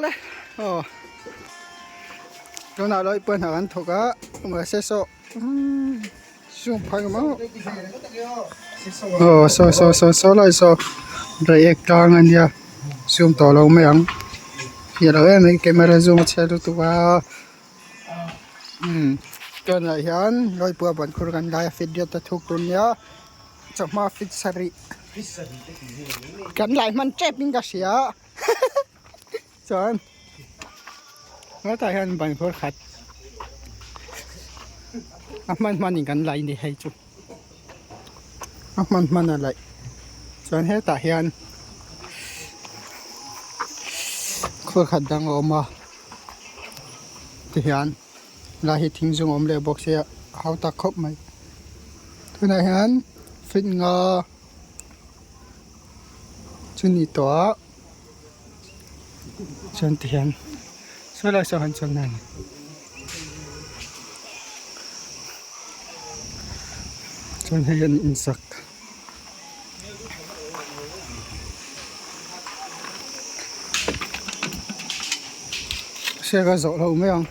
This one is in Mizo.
Awle aw tunah lawih pawh hna kan thawk a mahse saw zoom phai ang maw aw saw saw saw saw lai saw reiek tlang a nia zoom tawh lo mai ang fiah lo em mai camera zoom a chhe lutuk a umm tunah hian lawih pawh a ban khur kan lai a fit riat a thuk tur nia chawhma fit sarih kan lai hman tep in ka hria. Chuan hetah hian ban khur khat a hman hman in kan laih ni hei chu a hman hman a laih chuan hetah hian khur khat dang a awm a tihian lai hi thing zung a awm leh bawk sia a hau tak khawp mai tunah hian feet nga chu ni tawh a. Chuan ti hian saw lai saw han chuan a ni chuan hei an insak hriak a zawh loh mai ang.